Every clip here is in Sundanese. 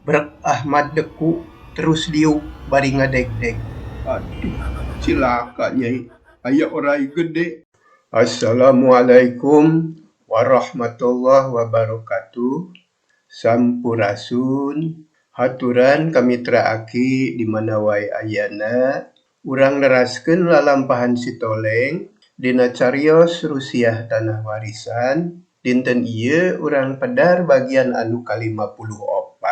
Brek Ahmad deku terus diuk bari ngadegdeg. Aduh, cilaka Nyai, aya oray gede. Assalamualaikum warahmatullahi wabarakatuh. Sampurasun. Haturan ka mitra aki di mana wae ayana, urang neraskeun lalampahan Si Toleng dina carios Rusiah Tanah Warisan. Dinten ieu urang pedar bagian anu ka-54.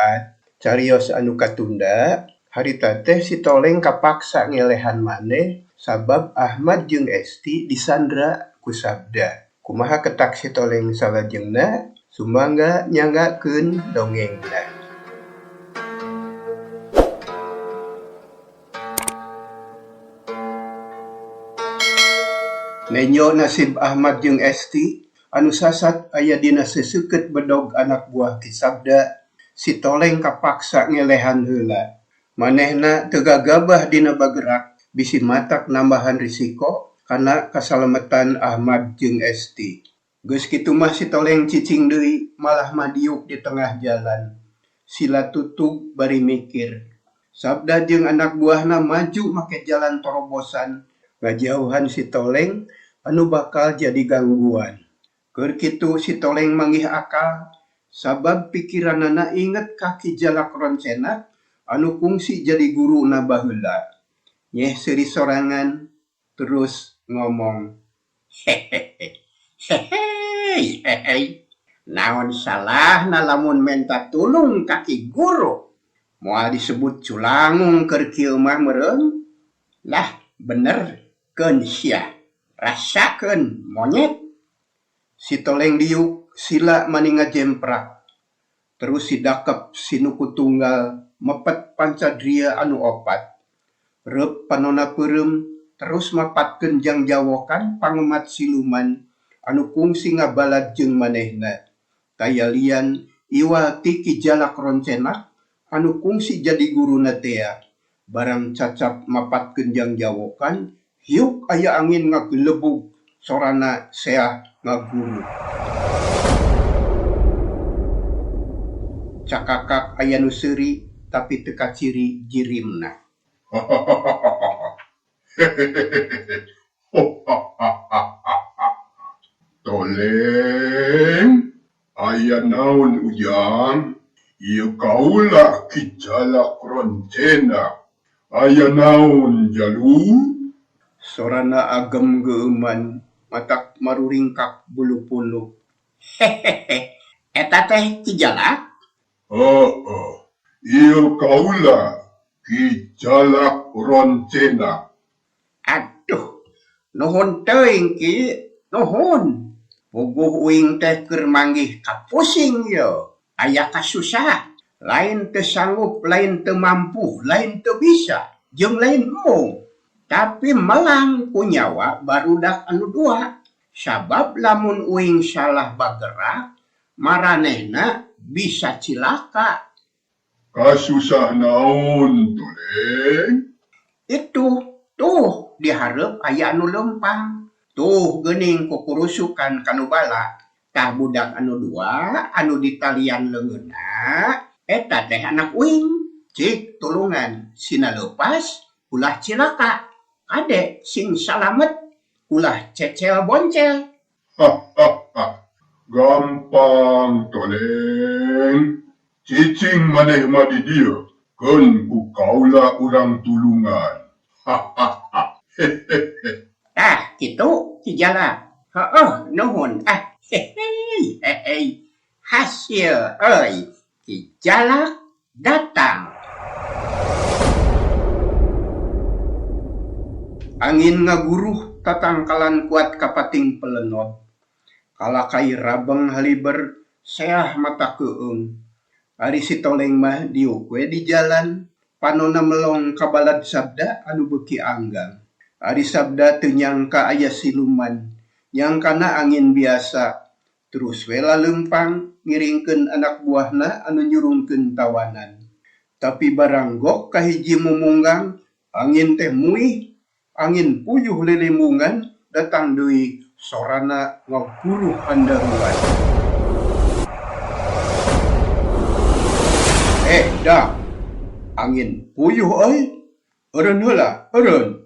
Carios anu katunda, harita teh Si Toleng kapaksa ngelehan maneh sabab Ahmad jeung Esti disandra ku Sabda. Kumaha ketak Si Toleng salajengna? Sumangga nyanggakeun dongengna. Nenjo nasib Ahmad jeung Esti anu sasat aya dina seseukeut bedog anak buah Ki Sabda, Si Toleng kapaksa ngelehan heula. Manehna teu gagabah dina bagerak bisi matak nambahan risiko kana kasalametan Ahmad jeung Esti. Geus kitu mah Si Toleng cicing deui malah mah diuk di tengah jalan. Sila tutug bari mikir. Sabda jeung anak buahna maju make jalan torobosan ngajauhan Si Toleng anu bakal jadi gangguan. Keur kitu Si Toleng manggih akal sabab pikiranana inget ka Ki Jalak Roncenak anu kungsi jadi guruna baheula. Nyeh seuri sorangan terus ngomong. Hehehe. Hehei hehei. Naon salahna lamun menta tulung ka ki guru. Moal disebut culangung keur kieu mah meureun. Lah bener keun sia. Rasakeun monyet. Si Toleng diuk sila mani ngajemprak. Terus si dakep si nuku tunggal mepet pancadria anu opat. Reup panonna peureum terus mapatkeun jangjawokan pangemat siluman anu kungsi ngabalad jeung manehna. Taya lian iwal ti Ki Jalak Roncenak anu kungsi jadi guruna tea. Barang cacap mapatkeun jangjawokan, hiuk aya angin ngagelebug sorana seah ngaguru. Cakakak aya nu seuri tapi teu kaciri jirimna. Toleng, aya naon Ujang? Ieu kaula Ki Jalak Roncenak. Aya naon jalu? Sorana agem geueuman matak maruringkak bulu punuk. Hehehe, eta teh Ki Jalak? Heeh, ieu kaula Ki Jalak Roncenak. Aduh, nuhun teuing Ki, nuhun. Puguh uing teh keur manggih kapusing yeuh. Aya kasusah, lain teu sanggup, lain teu mampu, lain teu bisa, jeung lain embung. Tapi melang ku nyawa barudak anu dua. Sabab lamun uing salah bagerak, maranehna bisa cilaka. Kasusah naon Toleng? Itu, tuh dihareup aya anu leumpang. Tuh geuning kukurusukan ka nu bala. Tah budak anu dua anu ditalian leungeunna eta teh anak uing. Cik tulungan sina leupas ulah cilaka. Kade sing salamet ulah cecel boncel. Hahaha. Gampang Toleng. Cicing maneh mah di dieu keun ku kaula urang tulungan. Hahaha. Hehehe. Tah kitu Ki Jalak. Heueuh nuhun ah. Hehei hehei. Hasil euy. Ki Jalak datang. Angin ngaguruh tatangkalan kuat kapating pelenod. Kalakai rabeng haliber seah mata keueung. Ari Si Toleng mah diuk we di jalan, panonna melong ka balad Sabda anu beuki anggang. Ari Sabda teu nyangka aya siluman, nyangkana angin biasa. Terus we laleumpang ngiringkeun anak buahna anu nyurungkeun tawanan. Tapi barang gok ka hiji mumunggang, angin teh muih, angin puyuh lilimbungan datang deui sorana ngaguruh handaruan. Dak, angin puyuh euy. Eureun heula, eureun.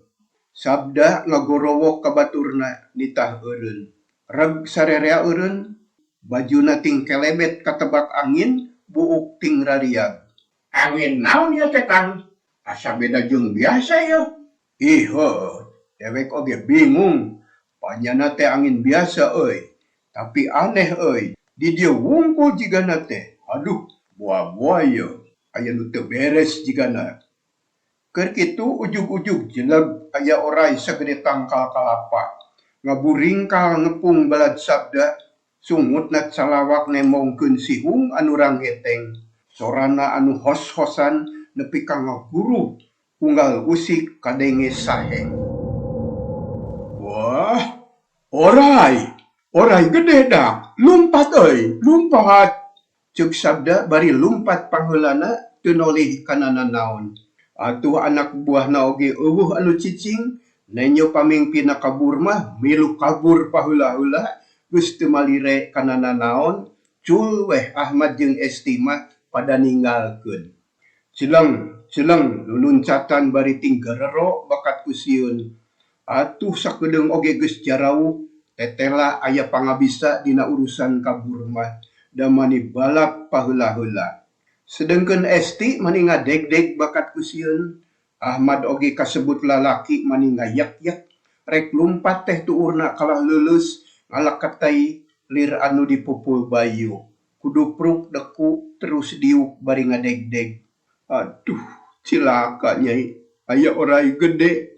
Sabda ngagorowok ka baturna nitah eureun. Reg sarerea eureun, bajuna ting kelebet katebak angin, buuk ting rariag. Angin naon ieu teh Kang? Asa beda jeung biasa ieu. Ih heueuh, dewek oge bingung. Panyana teh angin biasa euy, tapi aneh euy, di dieu wungkul jigana teh. Aduh, boa-boa ieu, aya nu teu beres jigana. Keur kitu ujug-ujug jeleg aya oray sagede tangkal kalapa ngaburingkal ngepung balad Sabda, sungutna calawak nembongkeun sihung anu ranggeteng. Sorana anu hos-hosan nepi ka ngaguruh unggal usik kadenge saheng. Wah, oray! Oray gede dak! Lumpat euy, lumpat! Ceuk Sabda bari lumpat pangheulana teu nolih kana nanaon. Atuh anak buahna oge euweuh anu cicing, nenjo pamingpinna kabur mah milu kabur paheula-heula geus teu malire kana nanaon, cul weh Ahmad jeung Esti mah pada ninggalkeun. Celeng, celeng luluncatan bari ting garero bakat ku sieun. Atuh sakedeung oge geus jarauh, tetela aya pangabisa dina urusan kabur mah, da mani balap paheula-heula. Sedengkeun Esti mani ngadegdeg bakat ku sieun, Ahmad oge kasebut lalaki mani ngayek-yek, rek lumpat teh tuurna kalah leuleus ngalaketey lir anu dipupul bayu. Kudupruk deku terus diuk bari ngadegdeg. Aduh, cilaka Nyai, aya oray gede.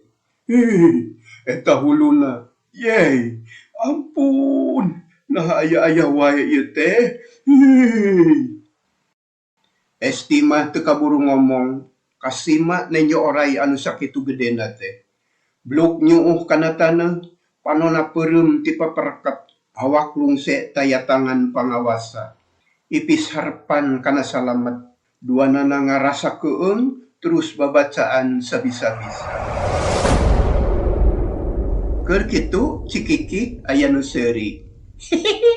Ih, eta huluna. Yey, ampun, naha aya-aya wae ieu teh. Ih. Esti mah teu kaburu ngomong, kasima nenjo oray anu sakitu gedena teh. Bluk nyuuh kana taneuh, panona peureum ti papereket, awak lungse taya tangan pangawasa. Ipis harepan kana salamet, duanana ngarasa keueung terus babacaan sabisa-bisa. Keur kitu cikikik aya nu seuri. Hihihi.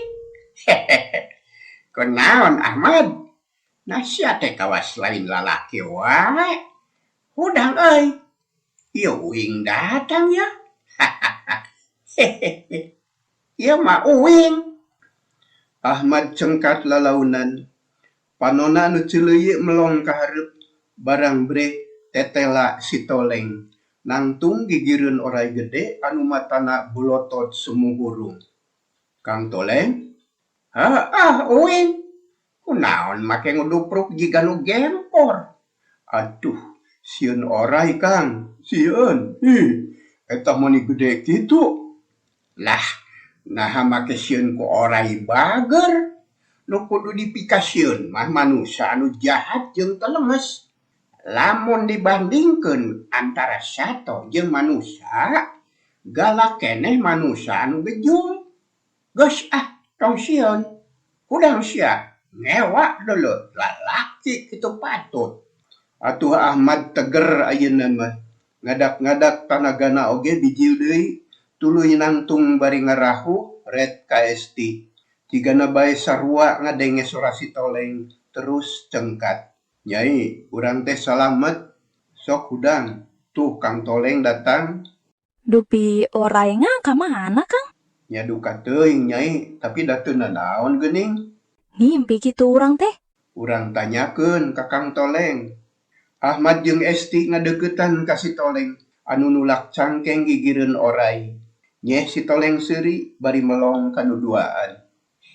Kunaon Ahmad? Nah sia teh kawas lain lalaki wae. Hudang euy. Ieu uing datang ya. Hahaha. Hehehe. Ieu mah uing. Ahmad cengkat lalaunan. Panona anu ceuleuy melong ka hareup, barang breh tetela si Toleng. Nangtung gigireun oray gede anu matana bolotot sumuhurung. Kang Toleng? Heueuh uing. Kunaon make ngudupruk jiga nu gempor? Aduh, sieun oray Kang, sieun. Ih, eta mani gede kitu. Lah, naha make sieun ku oray bager? Nu kudu dipikasieun mah manusa anu jahat jeung telenges. Lamun dibandingkeun antara sato jeung manusa, galak keneh manusa anu gejung. Geus ah, tong sieun. Hudang sia, ngewa dulu, lalaki kitu patut. Atuh Ahmad teger ayeuna mah. Ngadak-ngadak tanagana oge bijil deui, tuluy nangtung bari ngarahuh ret ka Esti. Jigana bae sarua ngadenge sora si Toleng, terus cengkat. Nyai, urang teh salamet. Sok hudang, tuh Kang Toleng datang. Dupi orayna ka mana, Kang? Nya duka teuing Nyai, tapi da teu nanaon geuning. Ngimpi kitu urang teh. Urang tanyakeun ka Kang Toleng. Ahmad jeung Esti ngadeuketan ka si Toleng anu nulak cangkeng gigireun oray. Nyeh si Toleng seuri bari melong ka nu duaan.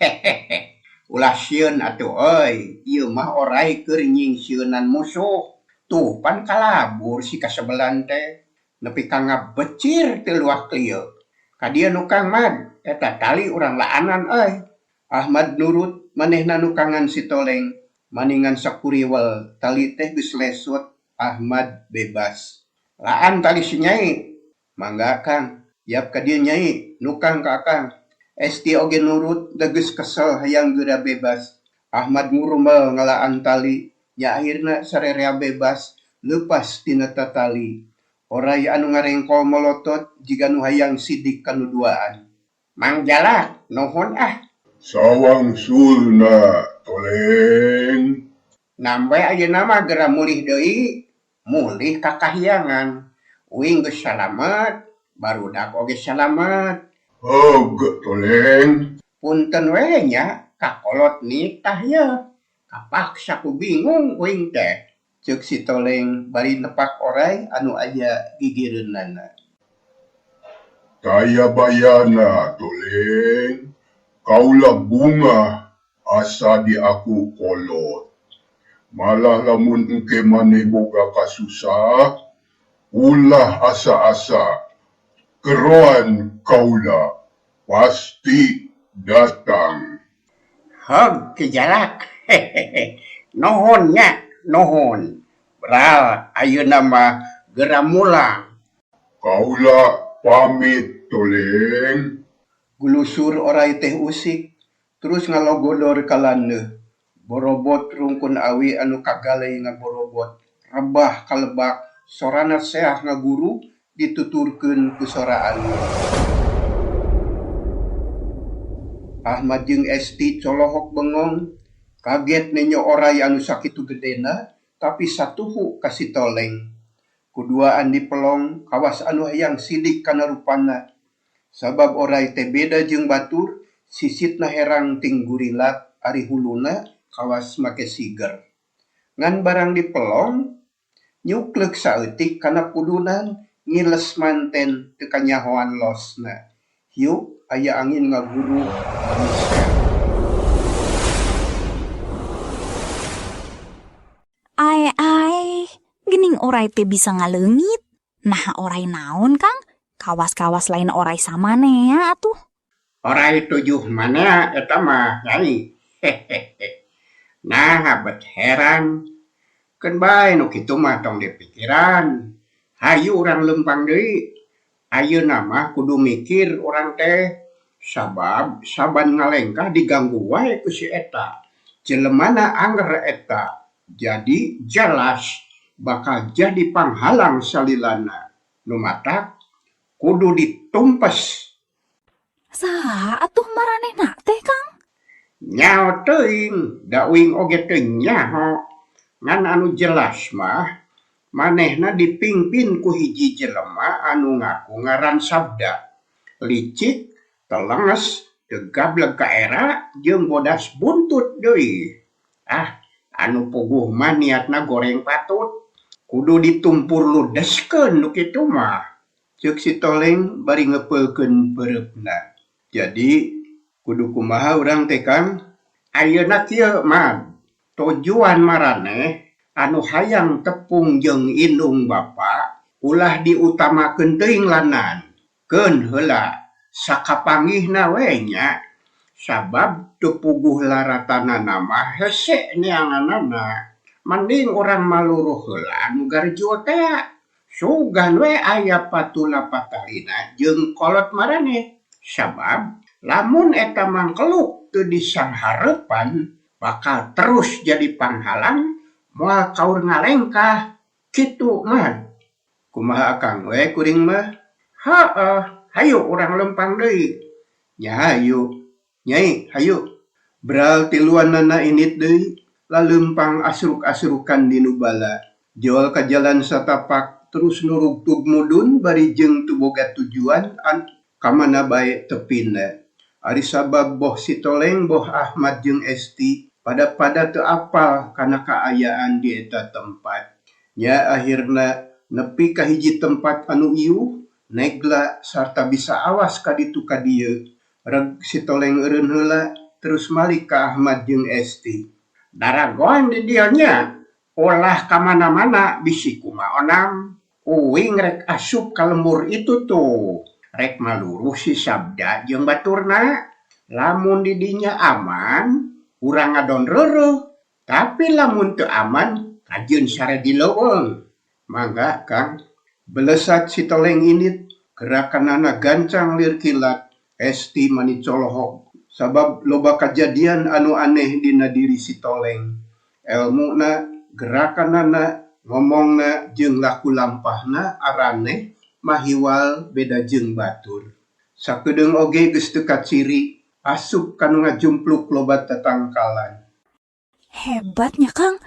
Hehehe, ulah sieun atuh euy, ieu mah oray keur nyingsieunan musuh. Tuh pan kalabur si kasebelan teh, nepi ka ngabecir teu luah klieu. Ka dieu nukang Mad, eta tali urang laanan euy. Ahmad nurut manehna nukangan si Toleng, maningan sakuriwel tali teh geus lesot, Ahmad bebas. Laan tali si Nyai. Mangga Kang, yap ka dieu Nyai, nukang ka Akang. Esti oge nurut da geus kesel hayang geura bebas. Ahmad ngurumel ngalaan tali, nya akhirna sarerea bebas, leupas tina tatali. Oray anu ngarengkol molotot jiga nu hayang sidik ka nu duaan. Mang Jalak, nuhun ah. Sawangsulna, Toleng. Nambe ayeuna mah geura mulih deui, mulih ka kahyangan. Uing geus salamet, barudak oge salamet. Heug, Toleng. Punten we nya kakolot nitah yeuh. Kapaksa ku bingung uing teh. Ceuk si Toleng bari nepak oray anu aya gigireunana. Taya bayana, Toleng. Kaula bungah asa diaku kolot. Malah lamun engke maneh boga kasusah, ulah asa-asa. Keroan kaula, pasti datang. Heug Ki Jalak. Nuhun nya, nuhun. Bral ayeuna mah geura mulang. Kaula pamit, Toleng. Gulusur oray teh usik, terus ngalogodor ka landeuh. Borobot rungkun awi anu kagaley ngaborobot, rebah ka lebak, sorana seah ngaguruh dituturkeun ku sora alus. Ahmad jeung Esti colohok bengong, kaget nenjo oray anu sakitu gedena tapi satuhu ka si Toleng. Kuduaan dipelong kawas anu hayang sidik kana rupana. Sabab oray teh beda jeung batur, sisitna herang ting gurilap ari huluna kawas make siger. Ngan barang dipelong, nyukleuk saeutik kana pudunan, ngiles manten teu kanyahoan losna. Hiuk aya angin ngaguruh bari seah. Ae ae, geuning oray teh bisa ngaleungit. Nah oray naon, Kang? Kawas-kawas lain oray samanea atuh. Oray tujuh manea eta mah, Nyai. Hehehe. Nah bet heran. Keun bae nu kitu mah tong dipikiran. Hayu urang leumpang deui. Ayeuna mah kudu mikir urang teh. Sabab saban ngalengkah diganggu wae ku si eta. Jelemana anger eta. Jadi jelas bakal jadi panghalang salilana. Nu matak kudu ditumpes. Saha atuh maranehna teh, Kang? Nyaho teuing, da uing oge teu nyaho. Ngan anu jelas mah manehna dipingpin ku hiji jelema anu ngaku ngaran Sabda. Licik, telenges, teu gableg ka era jeung bodas buntut deui. Ah, anu puguh mah niatna goreng patut. Kudu ditumpur ludeskeun nu kitu mah. Ceuk si Toleng bari ngeupeulkeun peureupna. Jadi kudu kumaha urang teh, Kang? Ayeuna kieu mah tujuan maraneh anu hayang tepung jeung indung bapa ulah diutamakeun teuing lanan. Keun heula sakapanggihna we nya. Sabab teu puguh laratanana mah hese neanganana. Mending urang maluruh heula nu garjul tea. Sugan we aya patula patalina jeung kolot maraneh. Sabab lamun eta mangkeluk teu disanghareupan bakal terus jadi panghalang moal kaur ngalengkah. Kitu mah. Kumaha akang we kuring mah? Heueuh, hayu urang leumpang deui. Nya hayu. Nyai, hayu. Bral tiluanana indit deui, laleumpang asruk-asrukan dinu bala. Jol ka jalan satapak terus nurugtug mudun bari jeung teu boga tujuan an ka mana bae tepina. Ari sabab boh si Toleng boh Ahmad jeung Esti pada-pada teu apal kana kaayaan di eta tempat. Nya akhirna nepi ka hiji tempat anu iuh, negla sarta bisa awas ka ditu ka dieu. Reg si Toleng eureun heula terus malik ka Ahmad jeung Esti. Daragoan di dieu nya, ulah ka mana-mana bisi kumaha onam. Uing rek asup ka lembur itu tuh. Rek maluruh si Sabda jeung baturna. Lamun di dinya aman, urang ngadon reureuh. Tapi lamun teu aman, kajeun sare di leuweung. Mangga, Kang. Belesat si Toleng indit, gerakanana gancang lir kilat. Esti mani colohok sabab loba kajadian anu aneh dina diri si Toleng. Elmuna, gerakanana, ngomongna jeung laku lampahna araneh mahiwal beda jeung batur. Sakedeung oge geus teu kaciri, asup ka nu ngajumpluk loba tatangkalan. Hebatnya, Kang.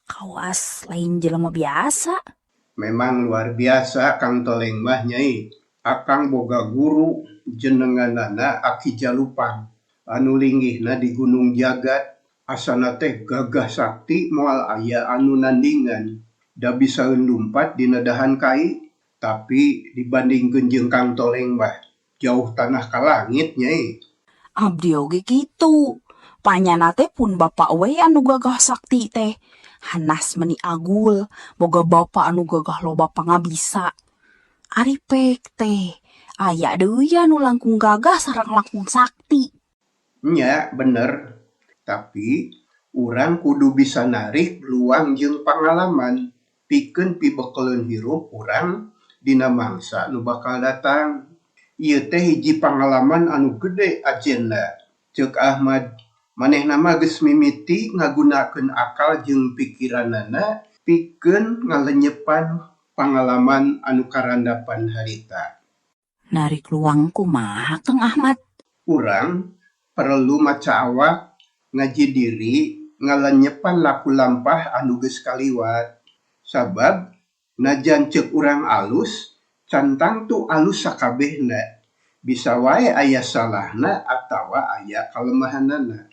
Kawas lain jelema biasa. Memang luar biasa Kang Toleng mah Nyai. Akang boga guru jenenganana Aki Jalupang anu linggihna di Gunung Jagat. Asana teh gagah sakti moal aya anu nandingan. Da bisaeun lumpat dina dahan kai, tapi dibandingkeun jeung Kang Toleng mah jauh tanah ka langit Nyai. Abdi oge kitu. Panyana teh pun bapa we anu gagah sakti teh. Hanas meni agul, boga bapa anu gagah loba pangabisa. Ari pek teh, aya deui anu langkung gagah sareng langkung sakti. Nya bener, tapi urang kudu bisa narik luang jeung pangalaman pikeun pibekeleun hirup urang dina mangsa nu bakal datang. Ieu teh hiji pangalaman anu gede ajenna. Ceuk Ahmad, manehna mah geus mimiti ngagunakeun akal jeung pikiranana pikeun ngalenyepan pangalaman anu karandapan harita. Narik luang kumaha Kang Ahmad? Urang perlu maca awak, ngaji diri, ngalenyepan laku lampah anu geus kaliwat. Sabab najan ceuk urang alus, can tangtu alus sakabehna. Bisa wae aya salahna atawa aya kalemahanana.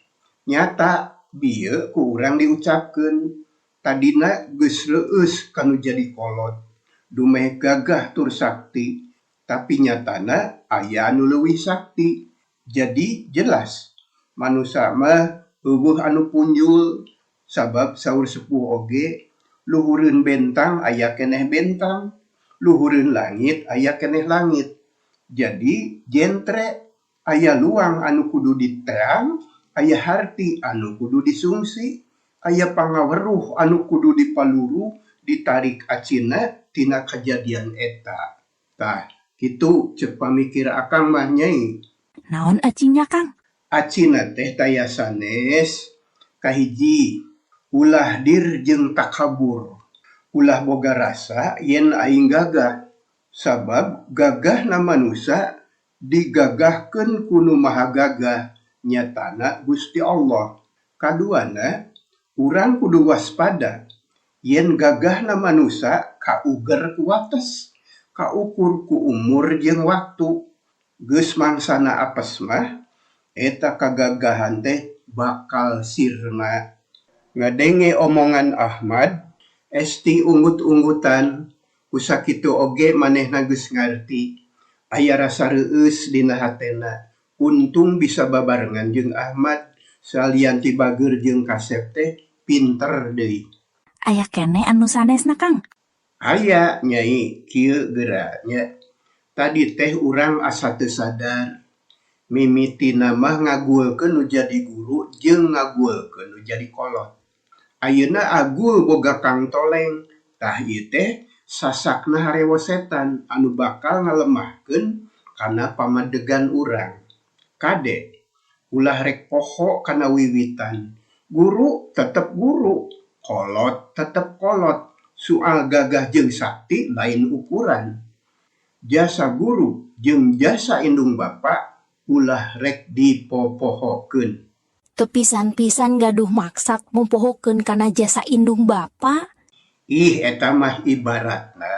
Nyata bieu ku urang diucapkeun, tadina geus reueus kanu jadi kolot, dumeh gagah tur sakti, tapi nyatana aya anu leuwih sakti. Jadi jelas manusa mah euweuh anu punjul, sabab saur sepuh oge luhureun bentang aya keneh bentang, luhureun langit aya keneh langit. Jadi jentre aya luang anu kudu diteang, aya harti anu kudu disungsi, aya pangaweruh anu kudu dipaluruh, ditarik acina tina kajadian eta. Tah, kitu ceuk pamikir akang mah Nyai. Naon acinya Kang? Acina teh taya sanes, kahiji ulah dir jeung takabur. Ulah boga rasa yen aing gagah. Sabab gagahna manusa digagahkeun ku nu maha gagah, nyatana Gusti Allah. Kaduana, urang kudu waspada yen gagahna manusa kauger ku wates, kaukur ku umur jeung waktu. Geus mangsana apes mah eta kagagahan teh bakal sirna. Ngadenge omongan Ahmad, Esti unggut-unggutan, kusakitu oge manehna geus ngarti. Aya rasa reueus dina hatena. Untung bisa babarengan jeung Ahmad, salian ti bageur jeung kasep teh pinter deui. Aya keneh anu sanesna Kang? Aya Nyai, kieu geura nya. Tadi teh urang asa teu sadar. Mimitina mah ngagulkeun nu jadi guru jeung ngagulkeun nu jadi kolot. Ayeuna agul boga Kang Toleng, tah ieu teh sasakna harewo setan anu bakal ngalemahkeun kana pamadegan urang. Kade, ulah rek poho kana wiwitan. Guru tetep guru, kolot tetep kolot. Soal gagah jeung sakti lain ukuran. Jasa guru jeung jasa indung bapa ulah rek dipopohokeun. Teu pisan-pisan gaduh maksad mompohokeun kana jasa indung bapa. Ih eta mah ibaratna.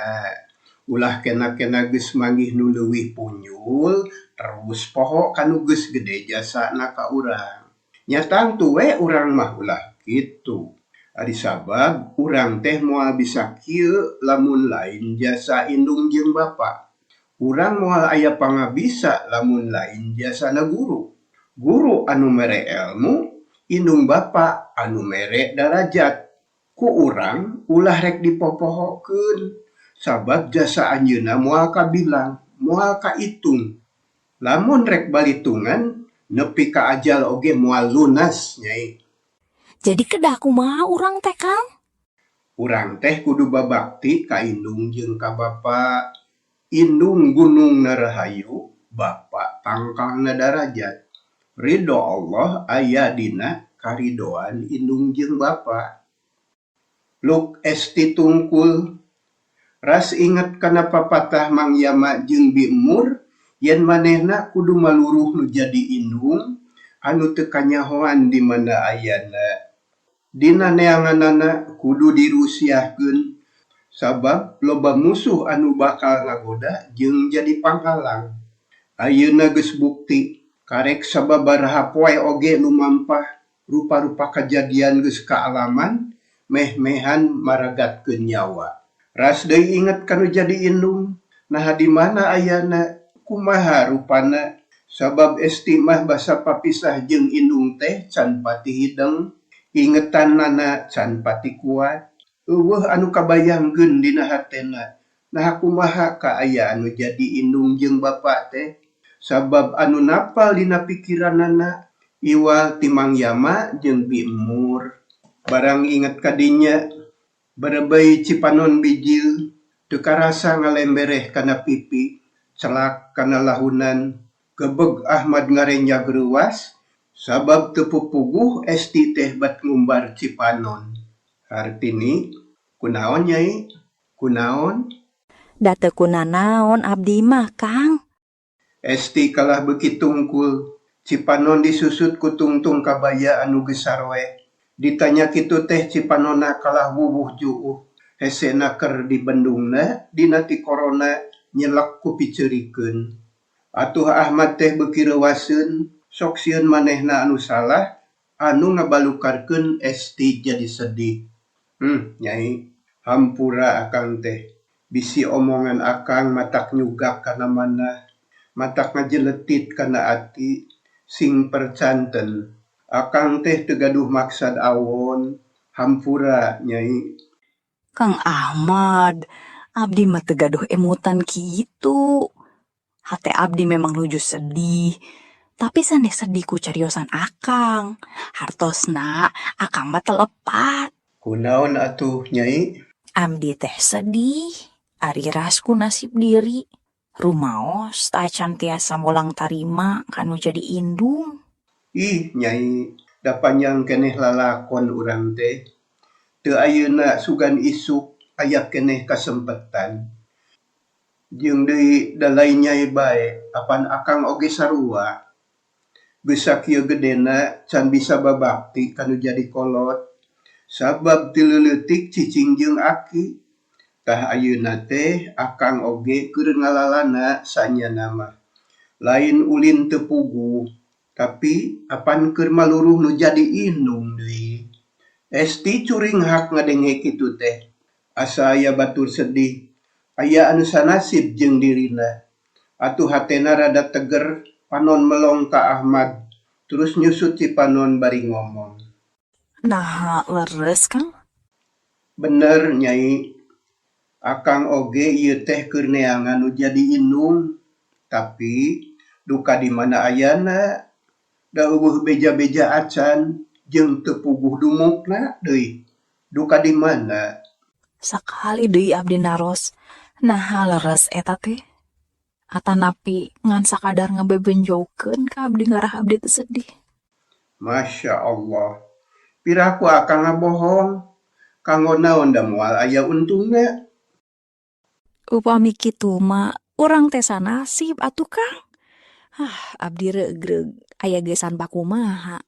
Ulah kena-kena geus manggih nu leuwih punjul, terus poho kanu geus gede jasana ka urang. Nya tangtu we urang mah ulah kitu. Ari sabab urang teh moal bisa kieu lamun lain jasa indung jeung bapa. Urang moal aya pangabisa lamun lain jasana guru. Guru anu mere elmu, indung bapa anu mere darajat. Ku urang ulah rek dipopohokeun, sabab jasa anjeunna moal kabilang, moal kaitung. Lamun rek balitungan nepi ka ajal oge moal lunas Nyai. Jadi kedah kumaha urang teh Kang? Urang teh kudu babakti ka indung jeung ka bapa. Indung gunung Narahayu, bapa tangkalna darajat. Ridho Allah aya dina karidoan indung jeung bapa. Luk Esti tungkul, ras inget kana papatah Mang Yama jeung Bi Emur yen manehna kudu maluruh nu jadi indung anu teu kanyahoan di mana ayana. Dina neanganana kudu dirusiahkeun sabab loba musuh anu bakal ngagoda jeung jadi panghalang. Ayeuna geus bukti, karek sababaraha poe oge lumampah rupa-rupa kajadian geus kaalaman meh-mehan maragatkeun nyawa. Ras deui inget ka nu jadi indung, naha di mana ayana, kumaha rupana, sabab Esti mah basa papisah jeung indung teh can pati hideng, ingetanana can pati kuat. Euweuh anu kabayangkeun dina hatena, naha kumaha kaayaan nu jadi indung jeung bapa teh, sabab anu napal dina pikiranana iwal ti Mang Yama jeung Bi Emur. Barang inget ka dinya, berebeuy cipanon bijil, teu karasa ngalembereh kana pipi, celak kana lahunan, gebeg Ahmad ngarenjag reuwas, sabab teu pupuguh Esti teh bet ngumbar cipanon. Hartini, kunaon Nyai? Kunaon? Da teu kunanaon abdi mah, Kang. Esti kalah beuki tungkul, cipanon disusut ku tungtung kabaya anu geus saroeh. Ditanya kitu teh cipanonna kalah wuwuh juuh, hesena keur dibendungna dina tikorona nyelek ku piceurikeun. Atuh Ahmad teh beuki reuwaseun, sok sieun manehna anu salah anu ngabalukarkeun Esti jadi sedih. Nyai, hampura akang teh. Bisi omongan akang matak nyugak kana manah, matak ngajeletit kana ati, sing percanten. Akang teh teu gaduh maksad awon, hampura Nyai. Kang Ahmad, abdi mah teu gaduh emutan kitu. Hate abdi memang nuju sedih, tapi sanes sedih ku cariosan akang. Hartosna akang mah teu lepat. Kunaon atuh Nyai? Abdi teh sedih, ari ras ku nasib diri. Rumaos tacan tiasa molang tarima kanu jadi indung. Ih Nyai, da panjang keneh lalakon urang teh. Teu ayeuna sugan isuk aya keneh kasempetan. Jeung deui da lain Nyai bae, apan akang oge sarua. Geus sakieu gedena can bisa babakti kanu jadi kolot. Sabab ti leuleutik cicing jeung aki. Tah ayeuna teh akang oge keur ngalalana sanyana mah. Lain ulin teu puguh, tapi apan keur maluruh nu jadi indung deui. Esti curinghak ngadenge kitu teh. Asa aya batur sedih, aya anu sanasib jeung dirina. Atuh hatena rada teger, panon melong ka Ahmad, terus nyusut cipanon bari ngomong. Naha leres, Kang? Bener Nyai, akang oge ieu teh keur neangan nu jadi indung, tapi duka di mana ayana, da euweuh beja-beja acan jeung teu puguh dumukna deui. Duka di mana? Sakali deui abdi naros, naha leres eta teh? Atanapi ngan sakadar ngabebenjokeun ka abdi ngarah abdi teu sedih. Masya Allah. Piraku akang ngabohong, kanggo naon da moal aya untungna. Upami kitu mah urang teh sanasib atuh Kang. Ah, abdi regreg aya ge sakumaha.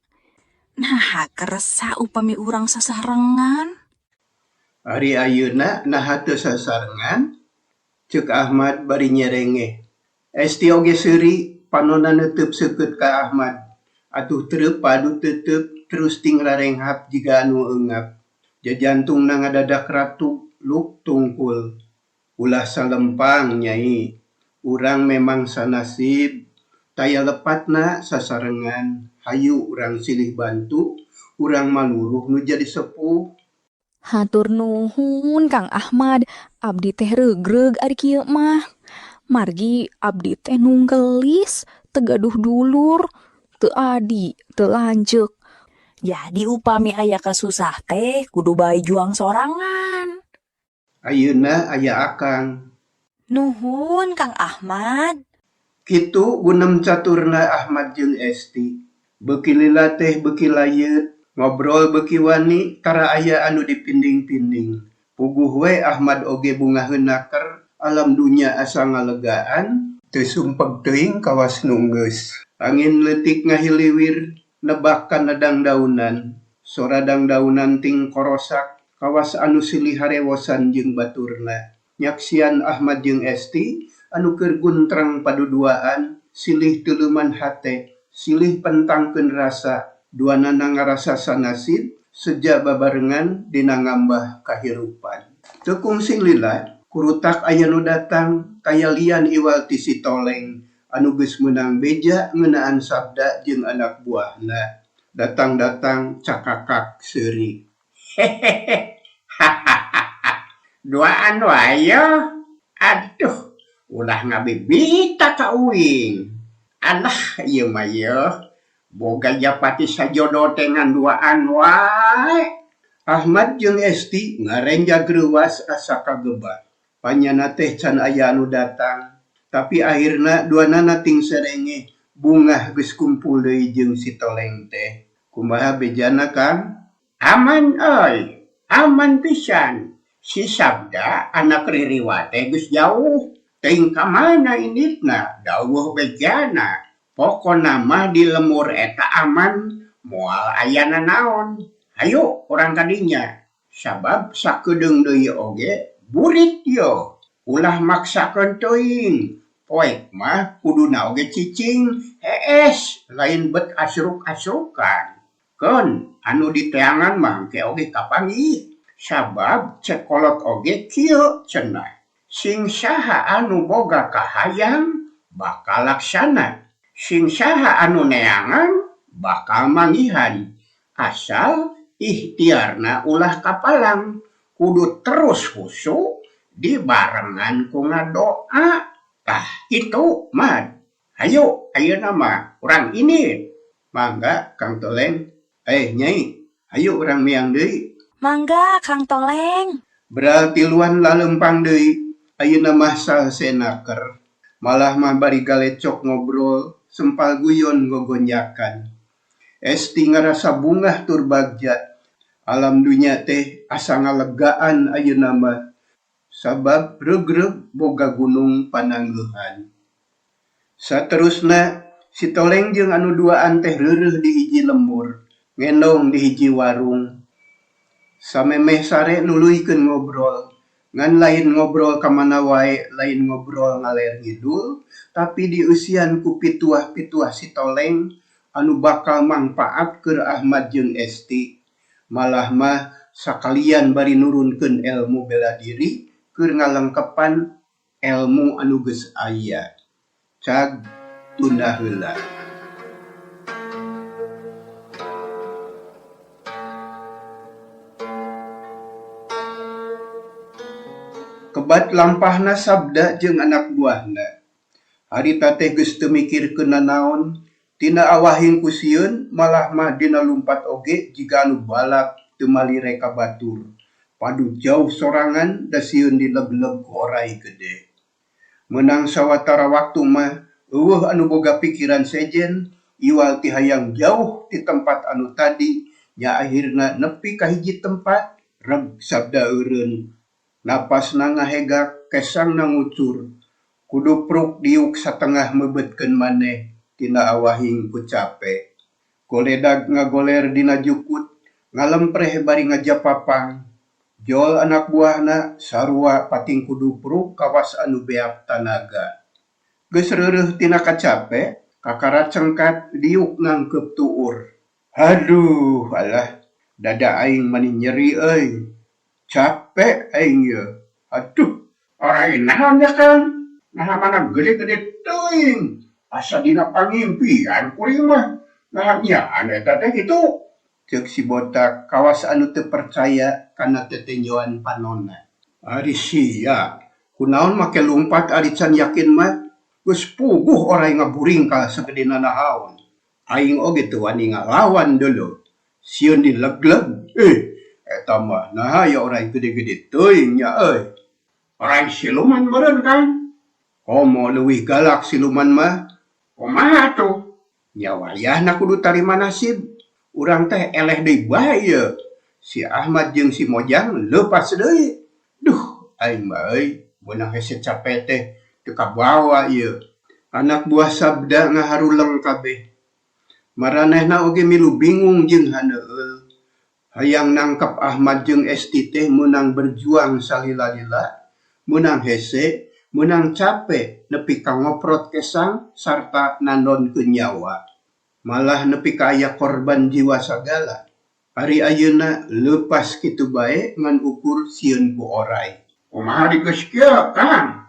Naha keresa upami urang sasarengan? Ari ayeuna naha teu sasarengan? Ceuk Ahmad bari nyerengeh. Esti oge seuri, panonna neuteup seukeut ka Ahmad. Atuh tereup padu teuteup terus tingrarenghap jiga anu eungap. Jajantungna ngadadak ratug luk tungkul. Ulah salempang Nyai, urang memang sanasib, taya lepatna sasarengan. Hayu urang silih bantu, urang maluruh nu jadi sepuh. Hatur nuhun Kang Ahmad, abdi teh regreg ari kieu mah. Margi abdi teh nunggelis, teu gaduh dulur, teu adi, teu lanceuk. Jadi upami aya kasusah teh kudu bae juang sorangan. Ayeuna aya akang. Nuhun Kang Ahmad. Kitu gunem caturna Ahmad jeung Esti. Beuki lila teh beuki layeut, ngobrol beuki wani tara aya anu dipinding-pinding. Puguh we Ahmad oge bungaheun naker, alam dunya asa ngalegaan, teu sumpeg teuing kawas nu geus. Angin leutik ngahiliwir, nebak kana dangdaunan. Sora dangdaunan ting korosak kawas anu silih harewosan jeung baturna. Nyaksian Ahmad jeung Esti anu keur guntreng paduduaan silih teuleuman hate, silih pentangkeun rasa, duanana ngarasa sanasib seja babarengan dina ngambah kahirupan. Teu kungsi lila, kurutak aya nu datang taya lian iwal ti si Toleng anu geus meunang beja ngeunaan Sabda jeung anak buahna. Datang-datang cakakak seuri. Hehehe hahahaha duaan wae yeuh aduh ulah ngabibita ka uing alah ieu mah yeuh boga japati sajodo teh ngan duaan wae. Ahmad jeung Esti ngarenjag reuwas asa kagebah. Panyana teh can aya anu datang. Tapi ahirna duanana ting serengeh bungah geus kumpul deui jeung si Toleng teh. Kumaha bejana Kang? Aman euy, aman pisan. Si Sabda anak ririwa teh geus jauh. Teuing ka mana inditna da eueuh bejana. Pokona mah di lembur eta aman moal aya nanaon. Hayu urang ka dinya. Sabab sakedeung deui oge burit yeuh. Ulah maksakeun teuing. Poek mah kuduna oge cicing hees lain bet asruk-asrukan. Keun anu diteangan mah engke oge kapanggih. Sabab cek kolot oge kieu cenah, sing saha anu boga kahayang bakal laksana, sing saha anu neangan bakal manggihan. Asal ihtiarna ulah kapalang, kudu terus husu dibarengan ku ngadoa. Tah kitu Mad. Hayu ayeuna mah urang indit. Mangga Kang Toleng. Eh Nyai, hayu urang miang deui. Mangga Kang Toleng. Beral tiluan laleumpang deui, ayeuna mah salse naker. Malah mah bari galecok ngobrol, sempal guyon gogonjakan. Esti ngarasa bungah tur bagja. Alam dunya teh asa ngalegaan ayeuna mah. Sabab reugreug boga gunung pananggeuhan. Saterusna, si Toleng jeung anu duaan teh reureuh di hiji lembur, ngendong di hiji warung. Samemeh sare nuluykeun ngobrol. Ngan lain ngobrol ka mana wae, lain ngobrol ngaler ngidul, tapi dieusian ku pituah-pituah si Toleng anu bakal mangpaat keur Ahmad jeung Esti. Malah mah sakalian bari nurunkeun elmu bela diri keur ngalengkepan elmu anu geus aya. Cag tunda heula. Kebat lampahna Sabda jeung anak buahna. Harita teh geus teu mikirkeun nanaon, tina awahing ku sieun malah mah dina lumpat oge jiga anu balap teu malire ka batur. Padu jauh sorangan da sieun dilegleg ku oray gede. Meunang sawatara waktu mah eueuh anu boga pikiran sejen iwal ti hayang jauh ti tempat anu tadi nya ahirna nepi ka hiji tempat reg Sabda eureun. Napasna ngahegak kesangna ngucur. Kudupruk diuk satengah meubetkeun maneh tina awahing ku cape. Goledag ngagoler dina jukut, ngalempreh bari ngajapapang. Jol anak buahna sarua pating kudupruk kawas anu beak tanaga. Geus reureuh tina kacape, kakara cengkat diuk nangkeup tuur. Haduh alah, dada aing mani nyeri euy. Cape aing ieu. Haduh. Oray naon nya Kang? Naha mana gede-gede teuing. Asa dina pangimpian kuring mah. Naha nyaan eta teh kitu. Ceuk si botak kawas anu teu percaya kana tetenjoan panonna. Ari sia, kunaon make lumpat ari can yakin mah? Geus puguh oray ngaburingkal sagede nanahaon. Aing oge teu wani ngalawan deuleu. Sieun dilegleg. Ih, eta mah naha ya oray gede-gede teuing nya euy. Oray siluman meureun Kang? Komo leuwih galak siluman mah. Kumaha atuh? Nya wayahna kudu tarima nasib. Urang teh eleh deui bae ieu. Si Ahmad jeung si Mojang leupas deui. Duh, aing mah euy, meunang hese cape teh teu kabawa ieu. Anak buah Sabda ngaharuleng kabeh. Maranehna oge milu bingung jeung haneueul. Hayang nangkep Ahmad jeung Esti teh meunang berjuang salila-lila, meunang hese, meunang cape nepi ka ngoprot kesang sarta nandonkeun nyawa. Malah nepi ka aya korban jiwa sagala. Ari ayeuna leupas kitu bae ngan ukur sieun ku oray. Kumaha ari geus kieu, Kang?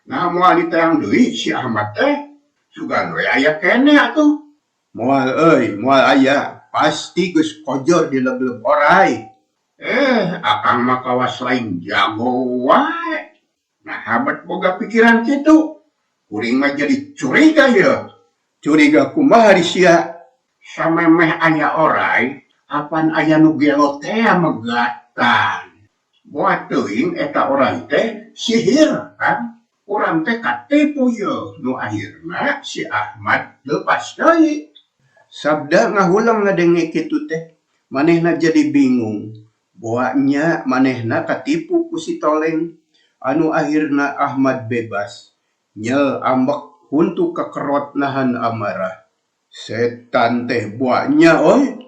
Naha moal diteang deui si Ahmad teh? Sugan we aya keneh atuh. Moal euy, moal aya. Pasti geus kojor dilebleb oray. Eh, akang mah kawas lain jago wae. Naha bet boga pikiran kitu? Kuring mah jadi curiga yeuh. Curiga kumaha ari sia? Samemeh aya oray, apan aya nu gelo tea megatan. Boa teuing eta oray teh sihir, Kang. Urang teh katipu yeuh, nu akhirna si Ahmad leupas deui. Sabda ngahuleng ngadenge kitu teh. Manehna jadi bingung. Boa nya manehna katipu ku si Toleng. Anu akhirna Ahmad bebas. Nyel ambek huntu kakerot nahan amarah. Setan teh boa nya euy.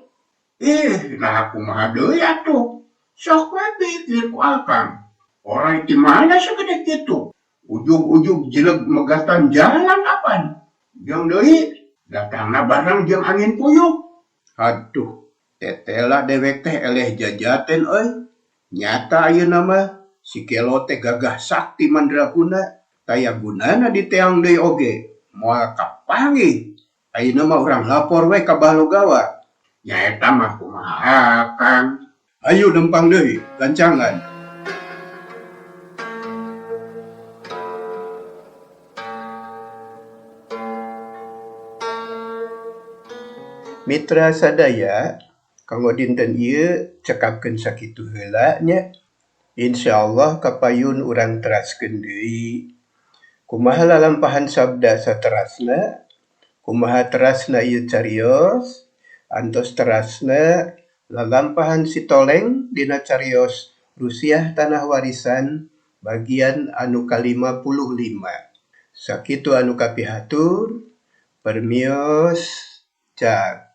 Ih, naha kumaha deui atuh. Sok we pikir ku akang. Oray ti mana sagede kitu? Ujug-ujug jeleg megatan jalan apan. Jeung deui datangna bareng jeung angin puyuh. Haduh, tetela dewek teh eleh jajaten euy. Nyata ayeuna mah si Gelo teh gagah sakti mandraguna. Taya gunana diteang deui oge, moal kapanggih. Ayeuna mah urang lapor we ka Bah Logawa. Nya eta mah kumaha akang. Hayu lempang deui, gancangan. Mitra sadaya, kanggo dinten ieu cekapkeun sakitu heula nya. Insyaallah kapayun urang teraskeun deui. Kumaha lalampahan sabda saterasna? Kumaha terasna ieu carios? Antos terasna lalampahan si Toleng dina carios Rusiah Tanah Warisan bagian anu ka-55. Sakitu anu kapihatur, permios, cak.